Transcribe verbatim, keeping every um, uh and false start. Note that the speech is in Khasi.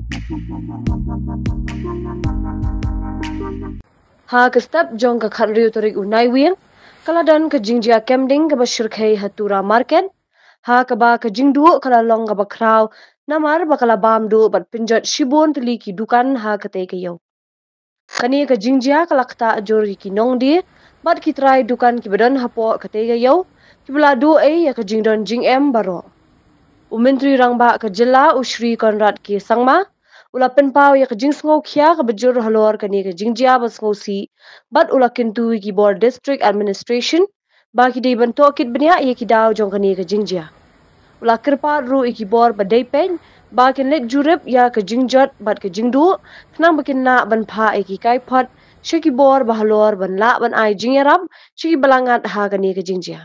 Ha ka step jong ka khathynriew tarik u Naiwieng, ka la don ka jingjia kem ding kaba shyrkhei ha Tura Market, ha kaba ka jingduh ka la long kaba khraw, namar ba ka la bam duh bad pynjot shibun tylli ki dukan ha katei ka ïew. Kane ka jingjia ka la ktah jur ïa ki nongdie bad ki trai dukan kiba don hapoh katei ka ïew, kiba la duh ei ïa ka jingdon jingem baroh. U Myntri Rangbah ka jylla u Shri Conrad K Sangma u la pynpaw ïa ka jingsngewkhia kaba jur halor kane ka jingjia ba sngewsih, bad u la kyntu ïa ki bor District Administration ba ki dei ban tohkit bniah ïa ki daw jong kane ka jingjia. U la kyrpad ruh ïa ki bor ba dei peit ba kin leit jurip ïa ka jingjot bad ka jingduh, khnang ba kin lah ban phah ïa ki kaiphod sha ki bor ba halor ban lah ban ai jingïarap sha kiba la ngat ha kane ka jingjia.